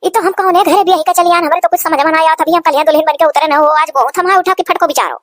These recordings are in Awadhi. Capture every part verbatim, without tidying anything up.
ई तो हम कौने घरे बियाही का चलियान, हमरे तो कुछ समझ में ना आवत। अभी हम कलिया दुल्हन बन के उतरे न हो, आज गोहूँ थमा उठा के फटको बिचारो।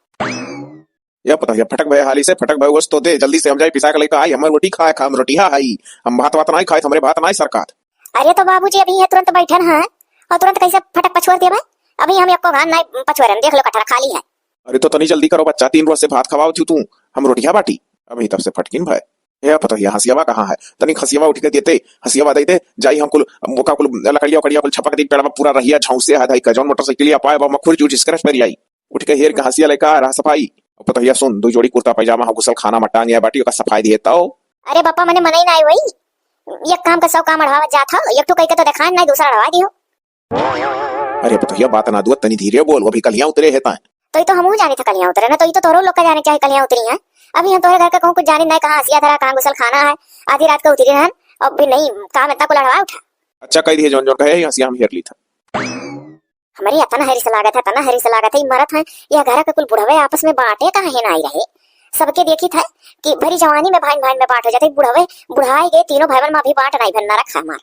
या पतोहिया, फटक भए हाली से, फटक भए ओस तो दे, जल्दी से हम जाई पिसा के लइका आई, हमर रोटी खाए खा, हम रोटिहा हई, हम भात वात नाई खाइत, हमरे भात नाई सरकात। अरे तो बाबूजी अभी ये तुरंत बैठन हैं और तुरंत कैसे फटक पछुआर देबे? अभी हम एको घान नाई पछुआरन, देख लो कटरा खाली है। अरे तो तनी जल्दी करो बच्चा, तीन रोज से भात खवाओ थी तू, हम रोटिहा बाटी। अभी तब से फटकिन भए। हे पतोहिया, हंसियावा कहाँ है? तनी हंसियावा उठ के देते, हंसियावा दे दे, जाई हम कुल, ओका कुल लकड़िया उकड़िया कुल छपक दी, पेड़वा पूरा रहिया झौंसे है धाई का, जौन मोटरसाइकिलिया पाए बा, ओमा खुर चूर scratch परि आई। उठ के हेर के हंसिया लइका रहा सफाई। अब पतोहिया सुन, दो जोड़ी कुर्ता पैजामा हा घुसल खाना मट्टा गया बाटी, ओका सफाई दिए तो। अरे बापा, मने मनई नाई होई, एक काम का सौ काम अढ़ावत जात हो, एक ठो कह के तो देखान नाई, दूसरा अढ़वा दियो। अरे पतोहिया, बात ना दुआ, तनी धीरे बोल, वो भी कलिया उतरे है ताए। तो ई तो हमहू जानी था कलिया उतरे ना, तो ई तो तोहरो लोग का जाने चाहे कलिया उतरी है। अभी हम तोहरे घर का कहूँ कुछ जानी नाई, कहाँ हंसिया धरा, कहाँ घुसल खाना है, आधी रात का उतरी रहन, और भी नहीं काम इतना कुल अढ़वा उठा। अच्छा कह दिए, जौन जौन कहे हंसिया हम हेर ली था। हमरे अतना हरिस लागत है, अतना हरिस लागत है, ई मरत है, यह घर के कुल बुढ़वे आपस में बांटे काहे नाई रहे? सबके देखी था कि भरी जवानी में भाइन भाइन में बांट हो जाते, बुढ़वे बुढ़ाई गए, तीनों भाई बहन में अभी बांट नाई भन ना रखा हमार।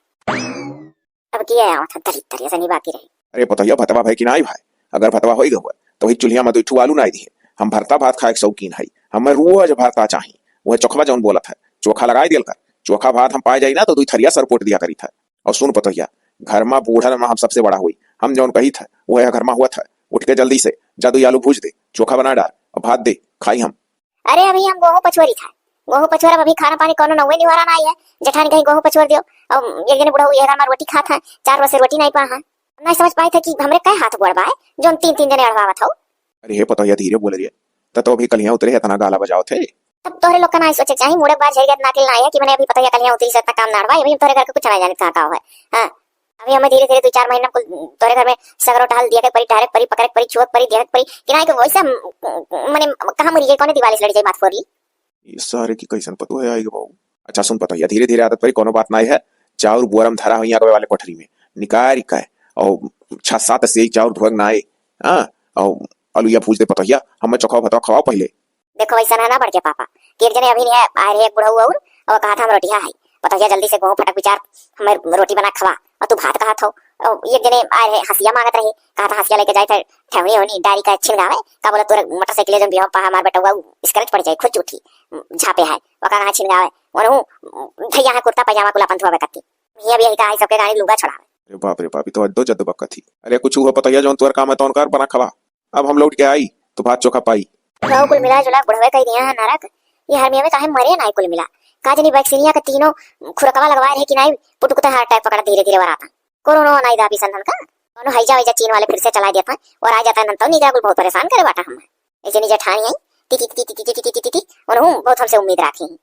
अब किया आवत है दलित तरिया से नहीं बाकी रही। अरे पतोहिया, भतवा भाई कि नाई भाई? अगर भतवा होई गए तो वही चूल्हिया में दो ठू आलू नाई दिए। हम भरता भात खाए के शौकीन है, हमें रोज भरता चाही। वह चोखवा जौन बोलत है, चोखा लगाई दियल कर, चोखा भात हम पाए जाई ना तो दुई थरिया सरपोट दिया करी था। और सुन पतोहिया, घर मा बूढ़न मा हम सबसे बड़ा होई, हम जौन कही था वह घर मा हुआ था। उठ के जल्दी से जा दुई आलू भूज दे, चोखा बना डाल और भात दे, खाई हम। अरे अभी हम गोहूँ पछुआरी था, गोहूँ पछुआरब, अभी खाना पानी कौनो नौवे निवारा ना आई है। जेठानी कहीं गोहूँ पछुआर दियो, अब एक जने बुढ़ऊ ये घर मा रोटी खात है, चार बजे से रोटी नहीं पा है। नहीं समझ पाए थे कि हमरे कई हाथ गोड़ बाए जौन तीन तीन जने अड़वावत हो। अरे हे पतोहिया, धीरे बोल रही है, त तो अभी कलिया उतरे है, इतना गाला बजाओ थे। तब तोहरे लोग का ना सोचे चाही, मुड़े बार झरिया नाकिल ना है कि मने अभी पतोहिया कलिया उतरी से इतना काम ना अड़वाए, अभी हम तोहरे घर के कुछ ना जाने कहाँ का है। हाँ, अभी हमें धीरे धीरे दो चार महीना कुल तोहरे घर में सगरो टहल दिया के परी, टहरे के परी, पकड़े के परी, छुए के परी, दिया के परी, कि ना कि वैसे हम, मने कहाँ मरी जाए, कौन दिवाली से लड़ी जाए, बात फोर ली। ये सारे की कैसन पतोह है आई गो बाबू। अच्छा सुन पतोहिया, धीरे धीरे आदत परी, कोनो बात नाई है। चाउर बुअरम धरा हुई आगे वाले कोठरी में, निकाल का है, और छह सात से चाउर धोएक नाई। हाँ, और अलुइया भूज दे पतोहिया, हमें चोखा भतवा खवाओ पहले। देखो वैसा ना, ना बढ़ के पापा, कि एक जने अभी नहीं है, आए रहे एक बुढ़ऊ और, और कहा था हम रोटिया है, पतोहिया जल्दी से गोहूँ फटक बिचार, हमें रोटी बना खवा, और तू भात कहा था। और एक जने आए रहे हंसिया मांगत रहे, कहा था हंसिया लेके जाए थे, ठेवनी होनी डारी का छिन गावे, का बोला तोरे मोटरसाइकिल जौन बिहाव पा हमार बेटवा उ scratch पड़ जाए, खुद उठी, झापे है, वका कहाँ छिन गावे, वनहु धैया है कुर्ता पैजामा कुल अपन धोवे कत्ती। हिया भी यही कहा है सबके गाड़ी लुगा छोड़ावे। अरे बाप रे बाप, ई तो अड्डो जद्दो बकत ही। अरे कुछ हुआ पतोहिया जौन तोर काम है तौन कर, बना खवा। अब हम लौट के आई तो भात चोखा पाई। गाँव कुल मिला जुला बुढ़वे कह दिया है नरक, ये हरमिया में काहे मरे नाई कुल मिला। का जनी वैक्सीनिया के तीनों खुरकवा लगवाए रहे कि नाई, पुटुकते heart attack पकड़ा धीरे धीरे वराता। कोरोना नाई दाबी सन हमका। कोनो हैजा वैजा चीन वाले फिर से चला देता है और आ जाता है नंतो निगा कुल बहुत परेशान करे बाटा हम। ऐसे नहीं जेठानी आई, ती, ती, ती, उन्हों बहुत हमसे उम्मीद राखी हैं।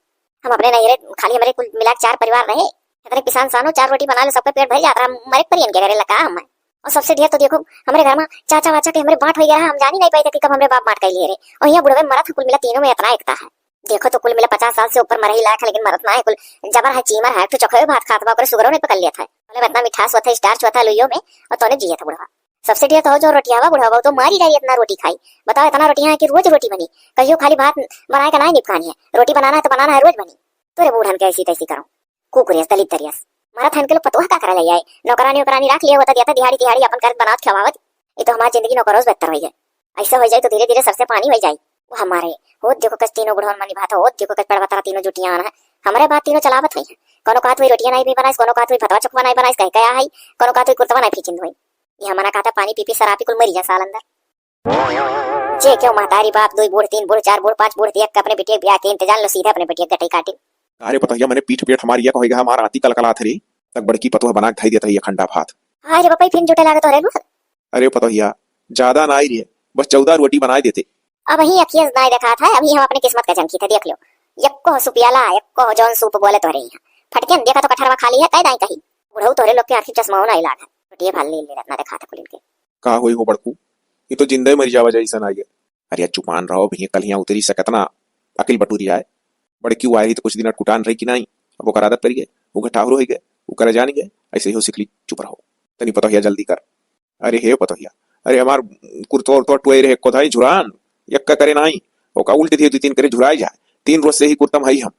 हम अपने नैहरे खाली हमरे कुल मिला के चार परिवार रहे, इतने पिसान सानो चार रोटी बना ले, सबके पेट भर जाता, हम मरे परियन के घरे लगा हम। और सबसे ढेर तो देखो, हमरे घर में चाचा वाचा के हमरे बांट हो गया, हम जानी नहीं पाई था कि कब हमरे बाप बांट कर लिए रहे। और यहाँ बुढ़वे मरत है, कुल मिला तीनों में इतना एकता है। देखो तो कुल मिला पचास साल से ऊपर मरही लायक है, लेकिन मरत ना है, कुल जबर है, चीमर है, एक ठो चोखवे भात खात बा, ओकरे सुगरो नहीं पकड़ लिया था। बोले इतना मिठास होता है, starch होता है लुइयो में, और तोने जिया था बुढ़वा। सबसे ढेर तो हो जो रोटियावा बुढ़वा, तो मारी डाली इतना रोटी खाई। बताओ इतना रोटियां है कि रोज रोटी बनी, कहियो खाली भात बनाए का ना निपकानी है, रोटी बनाना है तो बनाना है, रोज बनी। तोरे बूढ़न के ऐसी तैसी करो, कुकुरियस दलित दरियस। मरत हन के लोग पतोह का करे ले आए, नौकरानी ओकरानी रख लिए होता, दिया था दिहाड़ी दिहाड़ी अपन करत बनावत खवावत। ये तो हमारी जिंदगी नौकरों से बेहतर हुई है। ऐसा हो जाए तो धीरे धीरे सबसे पानी हो जाए। वो हमारे, हो देखो कस तीनों बुढ़वन मनी भात हो, देखो कस पड़वा तारा तीनों जुटियान है। हमारे बात तीनों चलावत हुई है। कोनो कहत हुई रोटियां नहीं भी बनाइस, कोनो कहत हुई भतवा चोखवा नहीं बनाइस, कह कया है, कोनो कहत हुई कुर्तवा नहीं फीचिन हुई। ये हमारा कहता पानी पी पी शराबी कुल मरी जा साल अंदर। जे क्यों महतारी बाप, दो बूढ़, तीन बूढ़, चार बूढ़, पांच बूढ़, दिया के अपने बिटिया के ब्याह के इंतजाम लो, सीधे अपने बिटिया के गटई काटिन। अरे पतोहिया, मने पीठ पेट हमारी एक होइगा, हमार आती कलकलात रे, तक बड़की पतोह बना के धई देत रही अखंडा भात। हाय रे बापा, फिर जुटे लागत हो रे लूर। अरे पतोहिया, ज्यादा ना आई रे, बस चौदह रोटी बनाए देते। अब ही अखियस नाई देखात है, अभी हम अपनी किस्मत का झंकी थे, देख लो। यक्को सूपियाला, यक्को जौन सूप बोले तोहरे यहाँ। फटकेन, देखा तो कठरवा खाली है, कह दाई कही। बुढ़ऊ तोहरे लोग के आँखी चश्माओ नाई लाग है। रोटिये भाल ले ले रत्ना देखात है कुलिन के। का होई हो बड़कू, ये तो जिंदे मरी जावा जैसन आई है। अरे चुपान रहो भैया, कल यहाँ उतरी से कितना अकिल बटूरी आए। बड़की वायरी तो कुछ दिन अटकुटान रही कि नाई, अब ओकर आदत पड़ गए, वो घटाहुर हो गए, वो करे जान गए, ऐसे ही हो सिकली, चुप रहो। तनी पतोहिया जल्दी कर। अरे हे पतोहिया, अरे हमार कुर्तो उर्तो टुए रहे, कोधाई झुरान, यक्का करे नाई, ओका उल्टे दिए दो तीन करे झुराई जाए। तीन रोज से ही कुर्तम हई हम।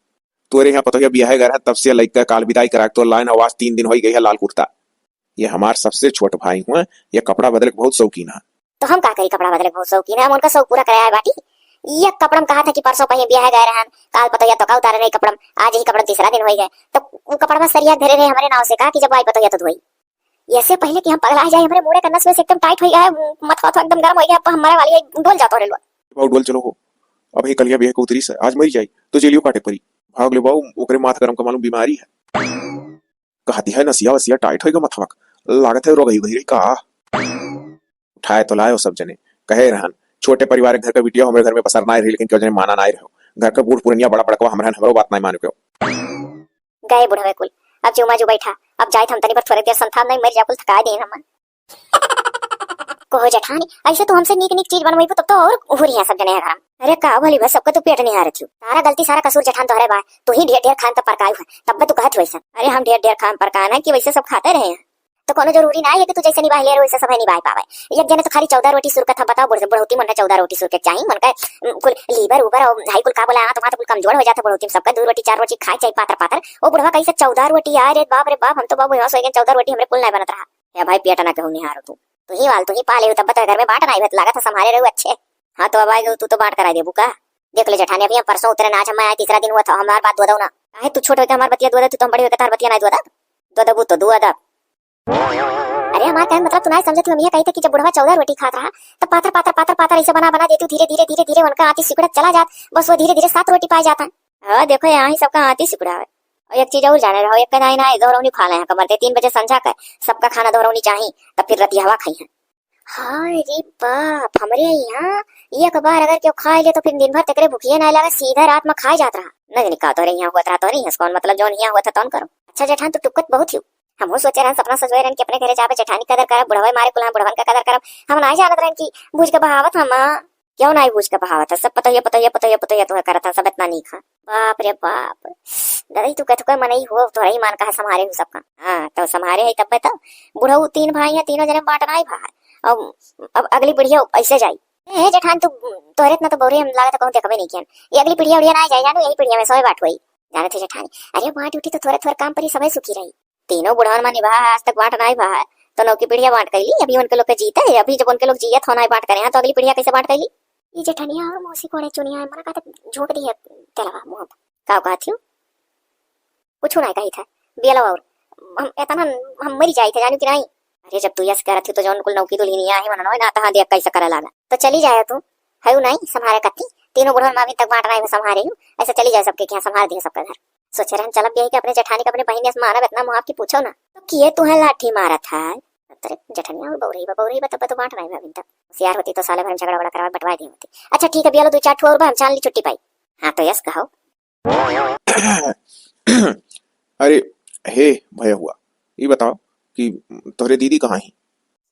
तोरे यहाँ पतोहिया बियाहे गए रहे, तब से लइका काल विदाई करा के तो लाइन आवाज तीन दिन होई गई है लाल कुर्ता। ये हमार सबसे छोट भाई हुए, ये कपड़ा बदले के बहुत शौकीन है। तो हम का करी, कपड़ा बदले के बहुत शौकीन है, हम उनका शौक पूरा कराए बाटी। ये कपड़ा में कहा था कि परसों पहिए बियाह गए रहन, काल पतोहिया तो का उतारे रही कपड़ा, आज ही कपड़ा तीसरा दिन होई गए, तो वो कपड़ा सरिया धरे रहे हमारे नाव से, कहा कि जब आई पतोहिया तो धोई। ऐसे पहले कि हम पगला जाए, हमारे मुड़े का नस में से एकदम टाइट हो गया है, मत हो तो एकदम गर्म हो गया, अब हम मरे वाली है, डोल जाता रे लो। बाऊ डोल चलो हो, अब ही कलिया बियाह के उतरी से, आज मरी जाई तो जेलियो काटे परी। भाग ले बाऊ, ओकरे माथ गरम का मालूम बीमारी है। कहती है नसिया वसिया टाइट होइगा मथवा क, लागत है रोगई गई रही का। उठाए तो लायो सब जने, कहे रहन, छोटे परिवार के घर का बिटिया हमरे घर में पसर नाय रही, लेकिन क्यों जने माना नाय रहो। घर का बूढ़ पुरनिया बड़ा बड़कवा हमरन हमरो बात नाय माने क्यों। गए बुढ़वे कुल, अब जो मजू बैठा, अब जाइत हम तनी पर थोड़े देर संथान नहीं मर जा कुल थकाए देन हमन। कहो जेठानी, ऐसे तू हमसे नीक नीक चीज बनवाइबू तब तो और हुरिया सब जने घर। अरे का भली बस सबका तू पेट निहारत हो। सारा गलती सारा कसूर जेठान तोहरे बा, तू ही ढेर ढेर खान तब परकायु है, तब तू कहत वैसे। अरे हम ढेर ढेर खान परकान है कि वैसे सब खाते रहे हैं। तो कोनो जरूरी ना है कि तू जैसे निभाई ले रहे वैसे सब निभाई पावे। एक जने तो खाली चौदह रोटी सुरकत है, बताओ बुढ़-, बुढ़ौती मन का चौदह रोटी सुरकत चाहिए, मन का, उम, कुल लीवर ऊपर और हाई कुल का बोला, हाँ, तुम्हारा तो कुल कमजोर हो जाता बुढ़ौती में, सबका दो रोटी चार रोटी खाए चाहिए पातर पातर। ओ बुढ़वा कैसे चौदह रोटी, अरे बाप रे बाप, हम तो बाबू यहाँ सोए गए, चौदह रोटी हमरे कुल नहीं बनत रहा। ए भाई, पेट ना कहूँ निहारो तू। तू ही वाल, तू ही पाले हो, तब तो घर में बांट ना आइबे, लागत है संभारे रहू अच्छे। हाँ, तो अब आए गए, तू तो बांट कराई देबू का? देख ले जेठानी, अभी हम परसों उतरे ना, आज हम आए, तीसरा दिन हुआ था, हमार बात दो दो ना। काहे तू छोट होके हमार बतिया दो दे, तू तो हम बड़ी होके तार बतिया नहीं दो दे। दो दबू तो दो अदब। अरे हमार कहन मतलब तू ना समझती, हम ये कही थे कि जब बुढ़वा चौदह रोटी खात रहा, तब पातर, पातर, पातर, पातर ऐसे बना, बना देती, धीरे, धीरे, धीरे, धीरे उनका आँती सिकुड़त चला जात, बस वो धीरे, धीरे सात रोटी पाए जाता। हाँ, देखो, यहाँ ही सबका आँती सिकुड़ा है। और एक चीज और जाने रहो, एक कदाई ना दोहरौनी खा ले हैं कमर के, तीन बजे संझा का सबका खाना दोहरौनी चाही, तब फिर रतिया हवा खाई है। हाय रे बाप, हमरे यहाँ एक बार अगर क्यों खा ले तो फिर दिन भर तकरे भूखिए ना लगा, सीधा रात में खाए जात रहा। न जानी का तोरे यहाँ हुआ रहा, तोरे यहाँ से कौन मतलब, जौन यहाँ हुआ था तौन करो। अच्छा जेठान, तू टुकत बहुत ही। हमहू सोचे रहन, सपना सजोए रहन कि अपने घरे जाबे, जेठानी कदर करब, बुढ़वे मारे कुल हम बुढ़वन का कदर करब। हम ना जानत रहन कि भूज के बहावत हम। क्यों नाई बूझ के बहावत है? सब पतोहिया, पतोहिया, पतोहिया, पतोहिया तोहे करत है, सब इतना नीक है। बाप रे बाप। दादा, ई तू कहत कोई मनई हो, तोहरा ही मान का है, संभारे हो सबका। हाँ, तो संभारे है तब तो। बुढ़ऊ तीन भाई है, तीनों जने बांटना ही भाई। अब, अब अगली पीढ़िया ऐसे जाई। ए, जेठान, तू, तोहरे इतना तो बौरे हम लागत कहूँ देखबे नहीं कियन। ये अगली पीढ़िया उड़िया ना जाए, जानू, यही पीढ़िया में सोए बांट हुई। जाने थे जेठानी, अरे बांट उठी तो थोड़े थोड़े काम पर ही समय सुखी रही। तीनों बुढ़वन मा निभा, आज तक बांट नाई भा है, तो नौकी पीढ़िया बांट कैली, अभी उनके लोग के जीते है, अभी जब उनके लोग जियत हो नाई बांट करे हैं, तो अगली पीढ़िया कैसे बांट कैली? ई जेठनिया और मौसी कोड़े चुनिया है, मना का तो झोंक दी है तेलवा मुंह पर। का कहत हियो? कुछ ना कही था, बियलवा और हम इतना हम मरी जाई थे, जानू कि नहीं? अरे जब तू यस करत ही तो जौन कुल नौकी दुल्हनिया है, मननो ना तहाँ देख कैसे करे लागा। तो चली जाए तू, है नहीं संभारे कत्ती, तीनों बुढ़वन मा अभी तक बांट नाई संभारे हूँ, ऐसे चली जाए सबके क्या संभाल दिए सबका घर। सोचे रहन चलब यही कि अपने जेठानी के अपने बहिन यस मारब इतना मुहाब की पूछो ना। तो किए तुहे लाठी मारत है? अरे जेठनिया और बौरही बा, बौरही बा तब तो बांट नाई अभी तक। होशियार होती तो साले भर में झगड़ा वगड़ा करवा बंटवा दी होती। अच्छा ठीक है, बियालो दो चार ठो और बा, हम छान ली छुट्टी पाई। हाँ तो यस कहो। अरे हे भया हुआ, ये बताओ कि तोहरे दीदी कहाँ ही?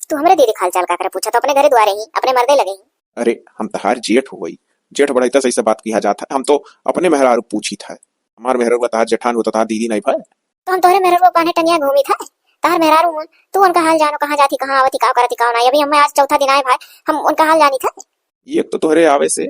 तू हमरे दीदी के हाल चाल का करे पूछा, तो अपने घरे दुआरे ही, अपने मर्दे लगे ही। अरे हम तहार जेठ हुई, जेठ बड़ैता से ऐसे बात किया जात है, हम तो अपने मेहरारू पूछी था। हमार मेहरारू तहार जेठान होता, तहार दीदी नहीं भाई। तो हम तोहरे मेहरारू बान्हे टंगिया घूमी था, तहार मेहरारू हुआ, तू उनका हाल जानो, कहाँ जाती, कहाँ आवती, का करती, का नहीं। अभी हमें आज चौथा दिन आए भाई, हम उनका हाल जानी था। ये तो तोहरे आवे से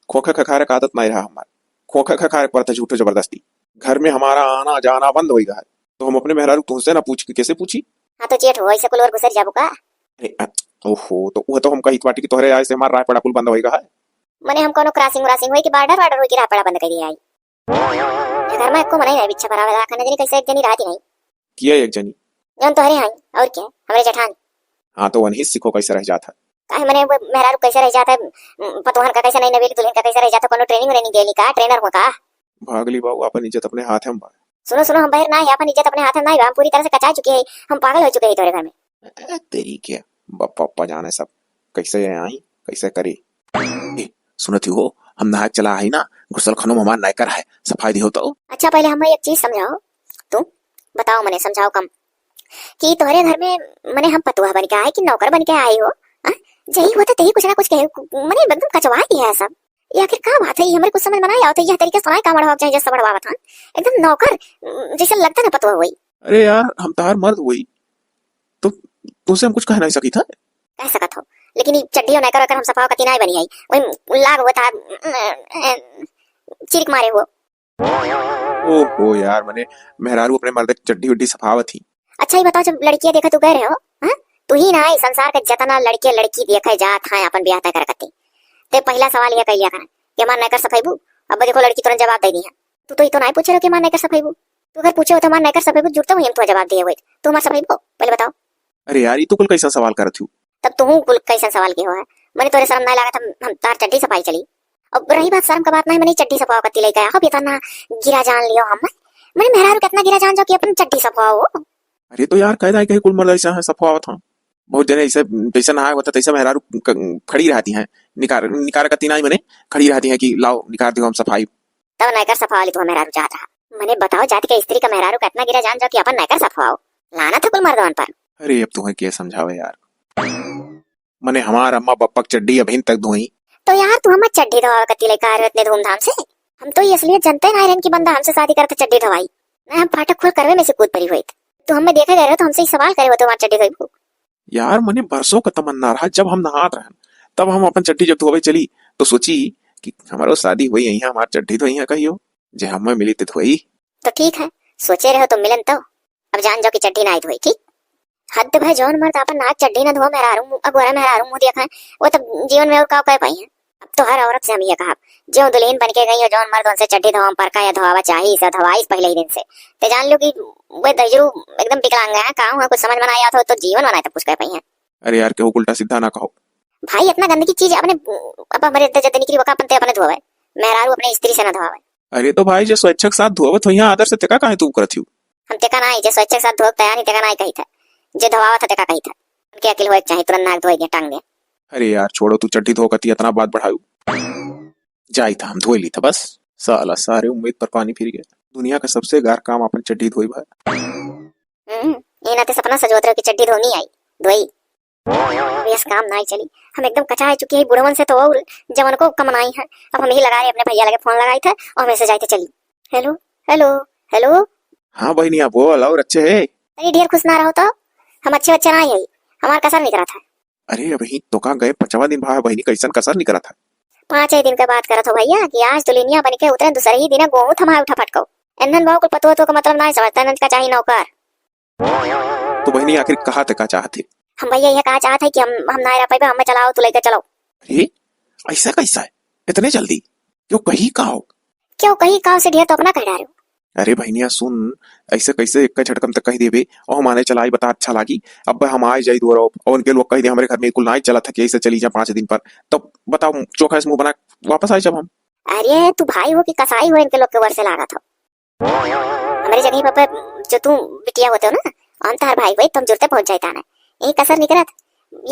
खोखा खखारे का आदत नहीं रहा हमार, खोखा खखारे पड़ता झूठो जबरदस्ती। घर में हमारा आना जाना बंद होई गया है, तो हम अपने मेहरारू तुमसे ना पूछ के कैसे पूछी? हाँ तो जेठ हो, ऐसे कुल और घुसर जाबू का? अरे, अ, ओहो, तो वह तो हम कही बाटी कि तोहरे आए से हमार राय पड़ा कुल बंद होई गया है। मने हम कोनो crossing व्रासिंग होई कि border वार्डर होई कि राह पड़ा बंद कर दिया आई। ये घर में एको मनई नहीं बिच्छा भरावे ला, खाने जनी कैसे एक जनी रहती नहीं। किया एक जनी? जौन तोहरे हैं, और क्या? हमरे जेठान। हाँ, तो वनही सीखो कैसे रह जात है। काहे मने वो मेहरारू कैसे रह जात है, पतोहन का कैसे नहीं नवेली दुल्हन का कैसे रह जात है, कोनो training व्रेनिंग देली का, trainer हो का? भागली बाबू, अपन इज्जत अपने हाथ में बा। सुनो, सुनो, हम बहर ना है, अपन इज्जत अपने हाथ में ना है, हम पूरी तरह से कचा चुके हैं, हम पागल हो चुके हैं तोरे घर में। ए, तेरी के, बप्पा, बप्पा जाने सब, कैसे आई, कैसे करी। ए, सुनत ही हो, हम नहाए चला आई ना, गुसल खनो में हमार नौकर है, सफाई दियो तो। अच्छा, पहले हमें एक चीज समझाओ, तू बताओ, मने समझाओ कम, कि तोहरे घर में, मने हम पतोह बन के आए कि नौकर बन के आए हो? हाँ? जही होता तही कुछ ना कुछ कहे, मने एकदम कचवा दिया है सब। ये आखिर का बात है? ये हमरे कुछ समझ में ना आवत है। यह तरीका से तो ना काम बढ़ावा चाहिए, जैसे बढ़ावा था, एकदम नौकर, जैसे लगता ना पतोह हुई। अरे यार, हम तार मर्द हुई, तो तुमसे हम कुछ कह नहीं सकी था। कह सकत हो, लेकिन ये चड्डी और नौकर वकर हम सफावा कती ना बनी आई, वही लाग हुआ था, चिरिक मारे हुआ। ओहो यार, मने मेहरारू अपने मर्द के चड्डी उड्डी सफावत ही। अच्छा, ई बताओ, जब लड़किया देखे तू गए रहे हो, हाँ? तू ही ना, ई संसार के जतना लड़किया लड़की देखे जात हैं अपन बियाह तय करे खातिर, ते पहिला सवाल ये कह लिया करें कि हमार नैकर सफाईबू? अब देखो, लड़की तुरंत जवाब दे दी है। तू तो ई तो नाहीं पूछे रहो कि हमार नैकर सफाईबू। तू अगर पूछे हो तो हमार नैकर सफाईबू जुड़ते हुई हम तो जवाब दिए हुए। तू हमार सफाईबू, पहले बताओ। अरे यार, ई तू कुल कैसा सवाल करत हू? तब तू कुल कैसा सवाल के हो है? मने तोरे शर्म नाहीं लागत, हम, हम तार चड्ढी सफाई चली? अब रही बात शर्म का बात, नाहीं मने चड्ढी सफाओ कत्ती लइका हो, बेतना गिरा जान लियो हम। मने मेहरारू कितना गिरा जान जाओ कि अपन चड्ढी सफाओ। अरे तो यार, कह दाई कहीं कुल मर्द ऐसा है, सफावत हाँ। बहुत जने ऐसे, जैसे नहाए होता तैसे मेहरारू क-, खड़ी रहती हैं, निकार, निकार कत्ती नाहीं मने, खड़ी रहती हैं कि लाओ निकार दियो हम सफाई। तब नैकर सफा वाली तुम्हें मेहरारू चाहत रहा। मने बताओ, जाति के स्त्री का मेहरारू का इतना गिरा जान जाओ कि अपन नैकर सफवाओ। लानत है कुल मर्दवन पर। अरे अब तुम्हें क्या समझावे यार, मने हमार अम्मा बप्पा के चड्डी अभिन तक धोई। तो यार तू हमार चड्डी धोवा कत्ती लेकर आ रहे हो इतने धूमधाम से? हम तो ये असलियत जनते ना रहन कि बंदा हमसे शादी करत चड्डी धोवाई। ना हम फाटक खोल करवे में से कूद परी होइत। तू हमें देखे गए रहे तो हमसे ही सवाल करे हो तो हमार चड्डी धोई। यार, मने बरसों का तमन्ना रहा, जब हम नहात रहन, तब हम अपन चड्ढी जब धोवे चली, तो सोची कि हमारो शादी हुई, यहीं हमार चड्ढी धोई है कहियो, जे हमें मिली ते धोई। तो ठीक है, सोचे रहो तो मिलन तो, अब जान जाओ कि चड्ढी ना धोई, ठीक? हद भाई, जौन मर्द अपन नाक चड्ढी ना धोवे, मेहरारू मुंह, अगोरा मेहरारू मुंह देखा है, वो तब जीवन में और का कह पाई है? अब तो हर औरत से हम ये कहब, जो दुल्हन बन के गई हो, जौन मर्द उनसे चड्ढी धोवा पर का या धोवा चाही, से धोवाई पहले ही दिन से, ते जान लो कि वे दहिजरू एकदम विकलांग है, का हुआ, कुछ समझ में ना आया हो तो जीवन बनाए तब कुछ कह पाई है। अरे यार, केहू उल्टा सीधा ना कहो। भाई, इतना गंदगी चीज अपने, अब हमारे इधर जब निकली, वका अपन ते अपने धोवे, मेहरारू अपने स्त्री से ना धोवे। अरे तो भाई, जे स्वेच्छा के साथ धोवत हो यहाँ आदर से, तेका काहे तू करत हो? हम तेका ना, जे स्वेच्छा के साथ धोवे तैयार नहीं, तेका ना कही था, जे धोवावत था, तेका कही था। उनके अकिल होए के चाही, तुरंत नाक धोए दे, टांग दे। अरे यार, छोड़ो, तू चड्ढी धो कती इतना बात बढ़ाऊ। जाई था, हम धोई ली था बस। साला, सारे उम्मीद पर पानी फिर गया। दुनिया का सबसे गार काम अपन चड्ढी धोई भाई। हम्म, ये नाते सपना सजोत रहो कि चड्ढी धोनी आई, धोई। अब यस काम नाई चली, हम एकदम कचाए चुकी है बुढ़वन से तो, और जवन को कमनाई है। अब हम ही लगा रहे अपने भैया लगे फोन लगाई थे और हमें से जाए थे चली। हेलो, हेलो, हेलो। हाँ बहनिया, बोल, और अच्छे है? अरे ढेर खुश ना रहो तो, हम अच्छे बच्चे ना आई है, हमार कसर निकला था। अरे अबही तो का गए पचवा दिन भा बहनी, कैसन कसर निकला था? पाँच ही दिन का बात करत हो भैया कि आज दुल्हनिया बन के उतरे, दूसरे ही दिन गोहूं थमाए उठा फटको। एन्हन भाव कुल पतोह तो का मतलब ना समझता, एन्हन का चाही नौकर। तो बहनी, आखिर कहा ते का चाहत है? हम भैया यह कहा चाहत है कि हम, हम ना रह पाइबे, हमें चलाओ, तू लेके चलो। अरे, ऐसा कैसा है? इतने जल्दी? क्यों, कही का हो? क्यों, कही का हो से ढेर तो अपना कह डारे हो। अरे बहनिया सुन, ऐसे कैसे एक झटकम तक कह देबे, और हमारे चलाई बता अच्छा लागी। अब हम आए जाई दुआरो, और उनके लोग कह दे हमारे घर में कुल नाई चला था कि ऐसे चली जा पाँच दिन पर, तब बताओ चोखा से मुंह बना वापस आए जब हम। अरे तू भाई हो कि कसाई हो, इनके लोग के वर से लागत हो। हमरे जगह पर जो तू बिटिया होते हो ना, हम तार भाई भाई, तुम जुरते पहुंच जाए ताने। यही कसर निकरत,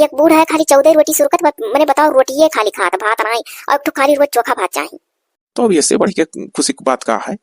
एक बूढ़ा है खाली चौदह रोटी सुरकत, बस मने बताओ, रोटी ये खाली खात, भात नाई, और एक ठो खाली रोज चोखा भात चाही। तो अब इससे बढ़ के खुशी की बात का है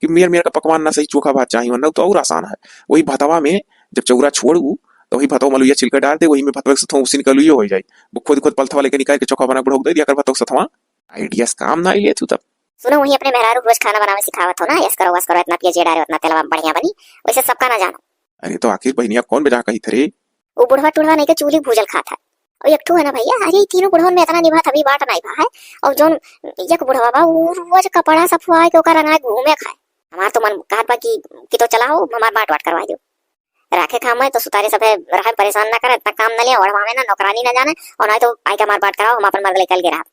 कि मेर मेर का पकवान ना सही, चोखा भात चाही, वरना तो और आसान है। वही भतवा में जब चौरा छोड़ू, तो वही भतवा मलुइया छिलका डाल दे, वही में भतवा के सथवा उसी निकलुइयो हो जाए। वो खुद खुद पलथवा लेके निकाल के चोखा बना बुढ़ऊ दे दिया कर भतवा के सथवा। आइडिया से काम ना ले तू तब। सुनो, वही अपने मेहरारू रोज खाना बनावे सिखावत हो ना, यस करो, वस करो, इतना पियाज ये डालो, इतना तेलवा बढ़िया बनी, वैसे सबका ना जानो। अरे तो आखिर बहनिया कौन बेजा कही थे रे? वो बुढ़वा टुढ़वा नहीं के चूल्ही भूजल खात है। और एक ठो है ना भैया, अरे ई तीनों बुढ़वन में इतना निभात अभी बाट नहीं भा है। और जौन एक बुढ़वा बा, वो रोज कपड़ा सफुआ के ओकर रंगा घूमे खाए। हमार तो मन कहत बा कि, कि तो चलाओ, हमार बाट बाट करवा दो। राखे खाम है तो सुतारे सभे रहे, परेशान ना करे, इतना काम ना लिया, ओढ़वावे ना, नौकरानी ना जाने, और ना तो आई के हमार बाट कराओ, हम अपन मर्द लेकर के रहब।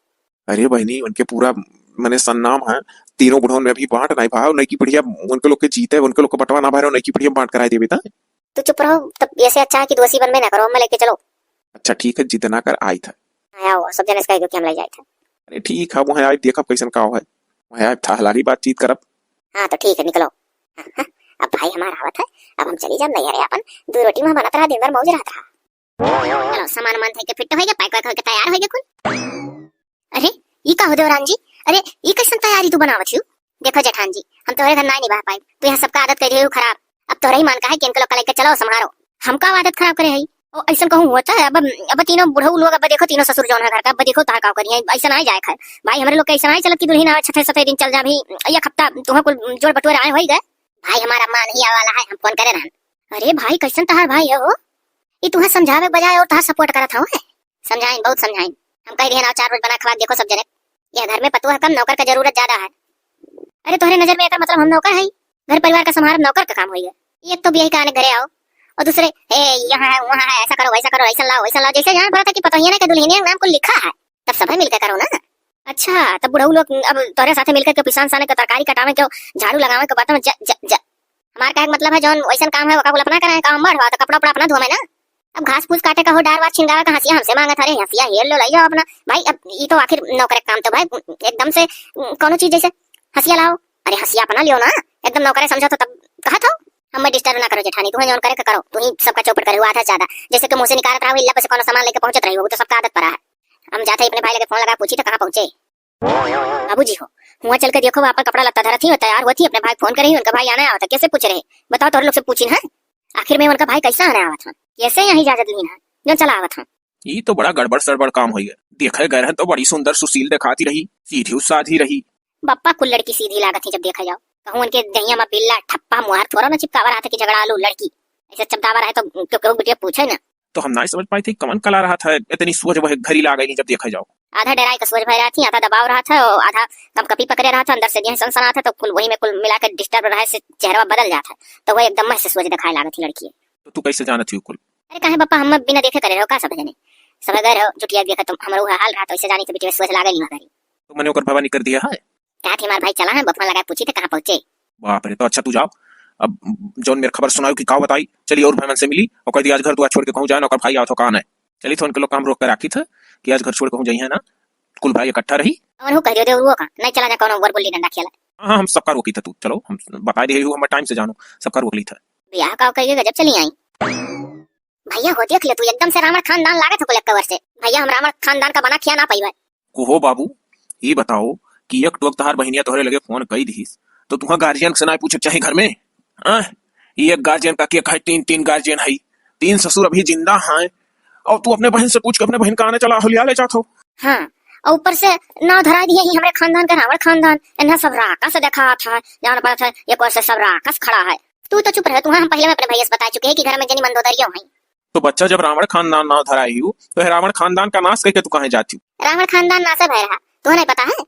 अरे बहनी, उनके पूरा मने सन्नाम है, तीनों बुढ़वन में अभी बांट नहीं भाव, नहीं की बढ़िया उनके लोग के जीते, उनके लोग के बंटवा ना भरे, नहीं की बढ़िया बांट कराए देवे ता। तू चुप रहो, तब ऐसे अच्छा है कि दोषी बन में ना करो, हमें लेके चलो। अच्छा ठीक है, जिद ना कर, आई था। आया हो, सब जने से कह दो कि हम ले जाए थे। अरे ठीक है, वहाँ आए देखब कैसन का है, वहाँ आए था हलारी बातचीत करब। हाँ तो ठीक है, निकलो। हाँ, हाँ, अब भाई हमारा आवत है, अब हम चली जाब नहीं, अरे अपन दो रोटी में बनत रहा, दिन भर मौज रहत रहा। चलो, सामान वामान धइ के फिट होइ गए, पैक वैक होइ के तैयार होइ गए कुल। अरे, ई का हो देवरान जी? अरे, ई कैसन तैयारी तू बनावत हियो? देखो जेठान जी, हम तोहरे घर नाई निभाय पाइब, तू यहाँ सबका आदत कर दियो खराब। अब तोहरे ही मन का है कि इनके लोग का लेके चलो, संभारो। हम का आदत खराब करे हई? ओ, ऐसन कहूँ होता है? अब, अब तीनों बुढ़ऊ लोग, अब देखो तीनों ससुर जौन है घर का, अब देखो तहार का करिए, ऐसा नाई जाए खाए। भाई, हमरे लोग के ऐसा नाई चलत कि दुल्हन आवे छठे सतवे दिन चल जा, अभी एक हफ्ता तुहाँ कुल जोड़ बटोर आए होई गए। भाई, हमारा अम्मा नहीं आवे वाला है, हम फोन करे रहन। अरे भाई, कैसन तहार भाई है हो? ई तुहे समझावे के बजाय और तहार सपोर्ट करत हवे। समझाइन, बहुत समझाइन। हम कह दिए ना, चार रोज बना खवा देखो सब जने। यह घर में पतोह कम, नौकर का जरूरत ज्यादा है। अरे तोहरे नजर में एकर मतलब हम नौकर हई? घर परिवार का संभारब नौकर का काम होई है। एक तो बियाही का आने घरे आओ, और दूसरे, "ए, यहाँ है, वहाँ है, ऐसा करो, वैसा करो, ऐसा लाओ, वैसा लाओ", जैसे जान पड़ा था कि पतोहिया ने के दुल्हनिया के नाम कुल लिखा है। तब सभे मिलके करो ना। अच्छा, तब बुढ़ऊ लोग अब तोरे साथे मिलकर के पिसान साने के, तरकारी कटावे के, झाड़ू लगावे के, बर्तन ज, ज, ज। हमार कहे के मतलब है, जौन वैसन काम है, ओका कुल अपना करे, काम बढ़वा, तो कपड़ा उपड़ा अपना धोवे ना। अब घास फूस काटे का हो, डार वार छिनगावे का हंसिया हमसे मांगत हरे, हंसिया हेर लो, लई जाओ अपना। भाई, अब ई तो आखिर नौकरे के काम तो भाई, एकदम से कोनो चीज जैसे हंसिया लाओ, अरे हंसिया अपना लियो ना, एकदम नौकरे समझो तो तब कहत हो। हमें डिस्टर्ब ना करो जेठानी, तुम्हें जौन करे के करो, तू ही सबका चौपट करे हो, आधा से ज्यादा। जैसे कि मुंह से निकारत रहो, इल्ला पे से कोनो सामान लेके पहुंचत रही हो, वो तो सबका आदत पड़ा है। हम जाते ही अपने भाई लगे फोन लगा पूछी तो कहाँ पहुंचे। बाबूजी हो, हुआ चल के देखो, आपन कपड़ा लत्ता धरत ही, तैयार होत ही, अपने भाई फोन करे ही, उनका भाई आने आवत है, कैसे पूछ रहे? बताओ, तोहरे लोग से पूछिन है? आखिर में उनका भाई कैसे आने आवत है, कैसे यहाँ इजाजत लीन है, जो चला आवत है? ई तो बड़ा गड़बड़ सड़बड़ काम होई गए। देखे गए रहन तो बड़ी सुंदर सुशील देखाती रही, सीधी साधी रही। बप्पा कुल लड़की सीधी लागत ही जब देखा जाओ। कहूँ उनके दहिया में बिल्ला, ठप्पा, मुहार थोड़ा ना चिपकावा रहत है कि झगड़ा आलू लड़की। ऐसे चमदावा रहे तो क्यों, क्यों बिटिया पूछे ना। तो हम नाई समझ पाई थी कवन कला रहत है, इतनी सोझ वह घरी लाग गई जब देखा जाओ। आधा डराई का सोझ भय रहत ही, आधा दबाव रहत है, और आधा कम कपी पकड़े रहत है, अंदर से देह सनसनात है, तो कुल वही में कुल मिला के डिस्टर्ब रहे से चेहरा बदल जात है, तो वह एकदम मह से सोझ दिखाए लागत ही लड़की। तो तू कैसे जानत ही कुल? अरे काहे बप्पा, हम बिना देखे करे रहो का सब जने? सब गए रहो जुटिया देखे, तो हमरो उहे हाल रहा, तो ऐसे जानी तो बिटिया सोझ लागे नहीं घरी। तो मने ओकर भवा निकर दिया है। का थे हमार भाई चला है, बफवा लगा पूछी थे कहाँ पहुँचे। बाप रे, तो अच्छा तू जाओ। अब जौन मेरे खबर सुनाओ कि का बताई, चलिए और भाई मन से मिली और कह दी आज घर दुआर छोड़ के कहूँ जाए ना, ओकर भाई आवत हो कहाँ है। चली तो उनके लोग काम रोक के राखी थे कि आज घर छोड़ कहूँ जाइए ना, कुल भाई इकट्ठा रही। और हूँ कह दियो दे उरुओ का, नहीं चला जा कौनो वर गुल्ली डंडा खेला। हाँ, हाँ, हम सबका रोकी थे तू, चलो हम बताई रही हूँ, हमारे टाइम से जानो, सबका रोक ली थे। बियाह का कहिए गजब चली आई। भैया हो देख ले तू, एकदम से रावण खानदान लागत हो कुल एक कवर से। भैया हम रावण खानदान का बना खिया ना पाइबे। को हो बाबू, ई बताओ कि एक टोक तहार बहिनिया तोहरे लगे फोन कई दिहिस, तो तुहा गार्जियन से ना पूछे चाहे घर में? हाँ? ई एक गार्जियन का के कहे, तीन, तीन गार्जियन है, तीन ससुर अभी जिंदा हैं, और तू अपने बहन से पूछ के अपने बहन का आने चला हो, लिया ले जात हो। हाँ, और ऊपर से नाव धरा दिए ही हमरे खानदान का रावण खानदान, इन्हें सब राकस देखा था, जान पड़ा था, एक ओर से सब राकस खड़ा है। तू तो चुप रहे, तू, हाँ, हम पहले में अपने भैया से बता चुके हैं कि घर में जनी मंदोदरियो हैं। तो बच्चा, जब रावण खानदान नाव धराई हूँ, तो है रावण खानदान का नाश करके तू कहाँ जाती हूँ? रावण खानदान नाश है भय रहा, तुम्हें नहीं पता है?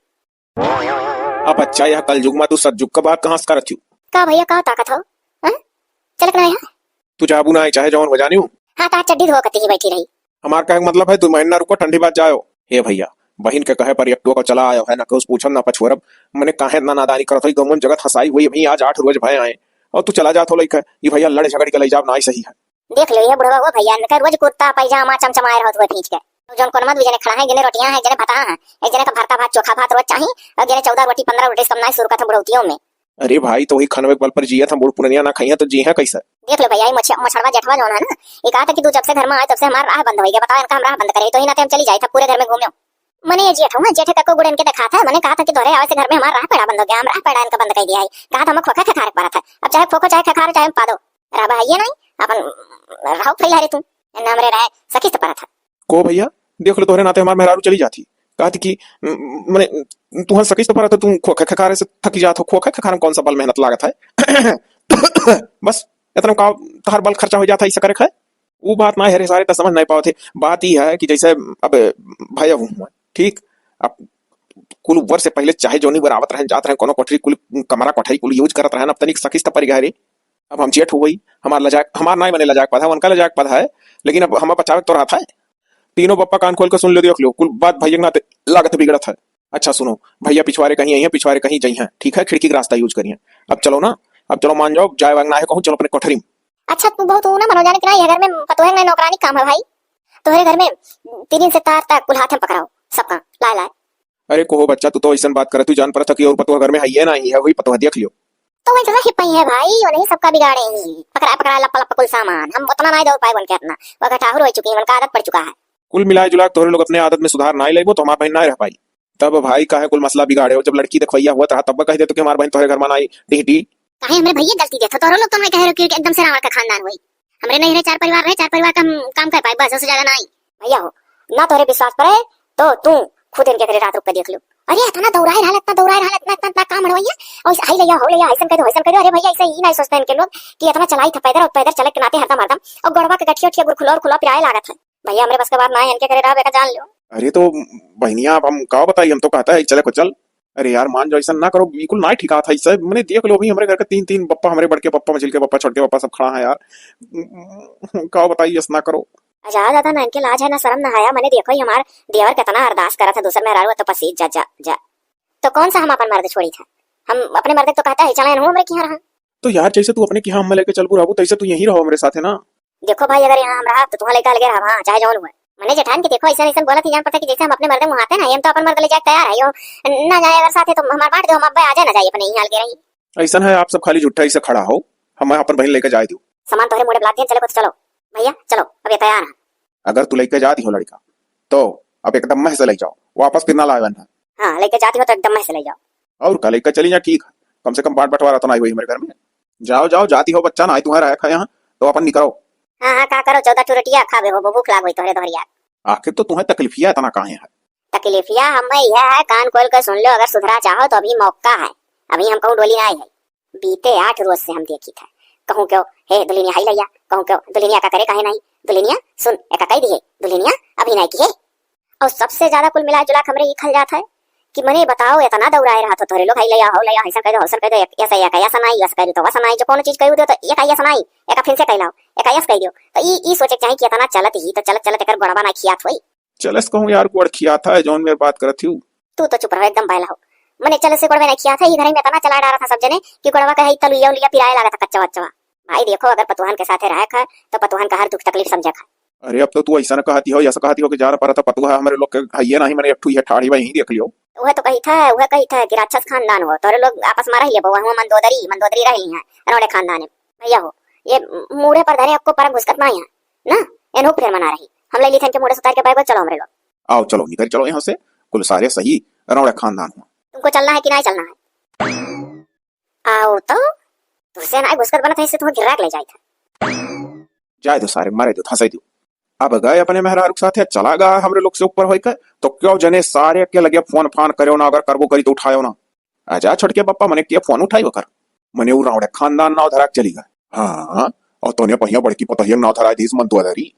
अब बच्चा, यह कलयुग में तू सतयुग का बात कहाँ से करत हूँ? का भैया, का ताकत हो? हैं? चलत ना यहाँ? तू जाबू ना, चाहे जौन हो जानी हूँ। हाँ, तार चड्डी धो कती ही बैठी रही। हमार कहे के मतलब है, दो महीना रुको, ठंडी बात जाओ। हे भैया, बहिन के कहे पर एक टोक चला आयो है, ना कुछ पूछब, ना पछोरब। मने काहे इतना नादानी करत हो, गमन जगत हंसाई हुई, अभी आज आठ रोज भय आए, और तू चला जात हो लइका। ई भैया लड़ झगड़ के लइ जाब, ना ही सही है। देख लो, ये बुढ़वा हुआ भैया, इनका रोज कुर्ता पैजामा चमचमाए रहत हुआ खींच के। जौन कोनमा दू जने खड़ा है, एक जने रोटियां है, एक जने भता है, एक जने का भरता भात, चोखा भात रोज चाही, और एक जने चौदह रोटी, पन्द्रह रोटी से कम ना शुरू करत बुढ़ौतियों में। अरे भाई, तो वही खनवे के बल पर जियत हम, बूढ़ पुरनिया ना खाइया तो जी है कैसे? देख लो भैया, ये मछ-, मछरवा जेठवा जौन है ना, ये कहा था कि तू जब से घर में आए तब से हमार राह बंद हो गया। बताओ, इनका हम राह बंद करे तो ही ना ते हम चली जाए, तब पूरे घर में घूमे। मने ये जेठ हुआ, जेठे का को गुड़ इनके दिखा था, मने कहा था कि तोरे आवे से घर में हमार राह पेड़ा बंद हो गया, हम राह पेड़ा इनका बंद कर दिया है। कहा था हम खोखा खखार पड़ा था, अब चाहे खोखो चाहे खखार चाहे पादो, रहबा है ये नहीं, अपन रहो फैला रे तू, इन्ना हमरे रहे सकिस्त पड़ा था। को भैया, देख लो, तोहरे नाते हमार मेहरारू चली जाती। कहती कि, म-, मने, तुहन सकिस्त पड़ा था, तू खोखे खखारे से थकी जात हो, खोखे खखारे में कौन सा बल मेहनत लागत है? बस, इतना का तहार बल खर्चा हो जाता है, इसे करे खाए? वो बात ना है रे सारे, तो समझ नहीं पावत है। बात ई है कि जैसे अब भय हूँ, ठीक, अब कुल ऊपर से पहले चाहे जोनी बरावत रहन, जात रहन, कोनो कोठरी, कुल कमरा कोठरी कुल यूज करत रहन, अब तनिक सकिस्त पड़ गया रे। अब हम जेठ हो गई, हमार लजाक, हमार नाई मने लजाक पद है, उनका लजाक पद है, लेकिन अब हम बचावे तो रहत है। तीनों बप्पा कान खोल के सुन लो, देख लो, कुल बात भैया के नाते लागत बिगड़त है। अच्छा सुनो, भैया पिछवारे कहीं आई हैं, पिछवारे कहीं जाई हैं, ठीक है, खिड़की का रास्ता यूज करिए। अब चलो ना, अब चलो मान जाओ, जाए वांग ना है कहूँ, चलो अपने कोठरी में। अच्छा तू बहुत वो ना मनो जाने कि ना, ये घर में पतोहे नहीं नौकरानी काम है भाई, तोहरे घर में तीन दिन से तार तक कुल हाथ में पकड़ाओ सबका, लाए लाए। अरे कोहो बच्चा, तू तो ऐसन बात करत, तू जान परत है कि और पतोह घर में है ये ना, ये हुई पतोह, देख लियो। तो वही जगह ही पई है भाई, वो नहीं सबका बिगाड़े ही, पकड़ा पकड़ा लप्पा लप्पा कुल सामान, हम उतना नहीं दौड़ पाए उनके इतना, वो घटाहुर हो चुकी है, उनका आदत पड़ चुका है। कुल मिलाए जुला के तोहरे लोग अपने आदत में सुधार ना लेबो तो हमार बहन ना रह पाई। तब भाई काहे कुल मसला बिगाड़े हो, जब लड़की देखवैया हुआ रहा तब कह दे तो कि हमार बहन तोहरे घर में ना आई, डी डी। काहे हमरे भैया गलती देत हो, तोहरे लोग तो मैं कह रहे हो कि एकदम से रावण का खानदान हुई, हमरे नहीं रहे चार परिवार रहे, चार परिवार का हम काम कर पाए, बस उससे ज्यादा ना आई। भैया हो, ना तोहरे विश्वास पड़े तो तू खुद इनके घरे रात रुक के देख लो। अरे इतना दौड़ाए रहल, इतना दौड़ाए रहल, इतना, इतना, इतना काम हड़वैया, और आई लैया, हो लैया, ऐसन कह दो, ऐसन कह दो। अरे भैया, ऐसे ही नहीं सोचते इनके लोग कि इतना चलाई था पैदल, और पैदल चले के नाते हरदम, हरदम, और गोड़वा के गठिया, उठिया, गुरखुलो, उरखुलो पिराए लागत है। भैया, हमरे बस के बात ना है, इनके घरे रह बेका जान लो। अरे तो बहनिया, अब हम का बताई, हम तो कहता है चले को चल, अरे यार, मान जाओ, ऐसा ना करो, बिल्कुल ना ठीक था ऐसा। मने देख लो, अभी हमरे घर के तीन, तीन पप्पा, हमरे बड़के पप्पा, मझिलके पप्पा, छोटके पप्पा सब खड़ा है यार। का बताई, ऐसा ना करो। अच्छा, ज्यादा ना इनके लाज है, ना शर्म, ना हया। मने देखो ही हमार देवर कितना अरदास करत है, दूसर मेहरारू तो पसीज जा, जा, जा। तो कौन सा हम अपन मर्द छोड़ी था? हम अपने मर्द तो कहता है, चला हूँ हमरे किहाँ रहा। तो यार, जैसे तू अपने किहाँ हमें लेके चलबू रहबू, तैसे तू यहीं रहो हमरे साथे ना। देखो भाई, अगर यहाँ हम रहा तो तुहाँ लइका अलगे रहब, हाँ, चाहे जौन हुए। मने जेठान के देखो, ऐसा, ऐसा बोलत ही जान पड़ता कि जैसे हम अपने मर्द मुहाते ना, हम तो अपन मर्द ले जाए तैयार है, यो ना जाए अगर साथे तो हमार बांट दो, हम अब्बे आ जाए ना जाए, अपने यहीं अलगे रही। ऐसा है, आप सब खाली झूठा ऐसे खड़ा हो, हम अपन बहन लेके जाए दो। सामान तोहरे मुड़े लाद दिहन, चले को तो चलो। भैया चलो, अब ये तैयार है। अगर तू लेके जाती हो लड़का, तो अब एकदम मह से ले जाओ, वापस फिर ना लावे ना। हाँ, लेके जाती हो तो एकदम मह से ले जाओ। और का, लेके चली जा, ठीक है, कम से कम बांट बंटवारा तो ना होई हमरे घर में। जाओ जाओ, जाती हो बच्चा, ना तुम्हारा रखा यहाँ, तो अपन निकलो। हाँ हाँ, का करो, चौदह ठो रोटिया खाबे हो, भूख लाग गई तोहरे दोहरिया। आखिर तो तुम्हें तकलीफिया इतना काहे है? तकलीफिया हमें यह है, कान खोल के सुन लो, अगर सुधरा चाहो तो अभी मौका है, अभी हम कहूँ डोली ना आई है। बीते आठ रोज से हम देखी था, कहूँ क्यों, हे दुल्हनिया हाई लैया, कहूँ क्यों दुल्हनिया का करे काहे नहीं, दुल्हनिया सुन, एका कह दिए, दुल्हनिया अभी नहीं की है। और सबसे ज्यादा कुल मिला जुला के हमरे ई खल जात है कि मने बताओ, इतना दौड़ाए रहा तो तोहरे लोग, हाई लैया, हो लैया, ऐसा कह दो, ऐसा कह दो, एक, ऐसा, एक, ऐसा नहीं, ऐसा कह दो, तो वैसा नहीं, जो कोनो चीज कह दो, तो एक ऐसा नहीं, एक फिर से कह लाओ, एक ऐसा कह दो। तो ई, ई सोचे के चाही कि इतना चलत ही, तो चलत, चलत एकर गोड़वा ना खियात होई। चलस कहूँ यार, गोड़ खियात है, जौन मेर बात करत ही। तू तो चुप रहो, एकदम बैला हो। मने चलस से गोड़वे नहीं खियात है, ई घर में इतना चला डारा था सब जने कि गोड़वा कहे तलुइया उलुइया पिराए लागत है, कच्चा वच्चा। भाई देखो, अगर पतुहन के साथे रहे खा, तो पतुहन का हर दुख तकलीफ समझे खा। अरे, अब तो तू ऐसा न कहती हो, ऐसा कहती हो कि जा रहा पर तो पतुहा हमरे लोग के हइये नहीं, मने एक ठू ये ठाढ़ी बा, यहीं देख लियो। वह तो कही था, वह कही था कि राक्षस खानदान हो, तोरे लोग आपस में रह लेबो, वहाँ मंदोदरी, मंदोदरी रही हैं, रौड़े खानदान में। भैया हो, ये मूड़े पर धरे आपको पर घुसकत ना यहाँ, ना, एनहु फेर मना रही। हम ले ली थे इनके मूड़े से उतार के बैग, चलो हमरे लोग। आओ, चलो, निकल चलो यहाँ से, कुल सारे सही रौड़े खानदान हो। तुमको चलना है कि नहीं चलना है? आओ तो, तुझसे ना घुसकत बनत है, इससे तुम्हें गिरा के ले जाए था। जाए दो सारे, मारे दो, धंसाई दो। अब गए अपने मेहरारू के साथे, चला गया हमरे लोग से ऊपर होइके, तो क्यों जने सारे के लगे फोन फान करो ना, अगर करबो करी तो उठायो ना। आजा छोटके पप्पा, मने के फोन उठाई ओकर, मने उ रावड़े खानदान नाव धरा के चली गए। हाँ, और तोने पहिया बड़की पतोहिया नाव धरा दीस मंदोदरी।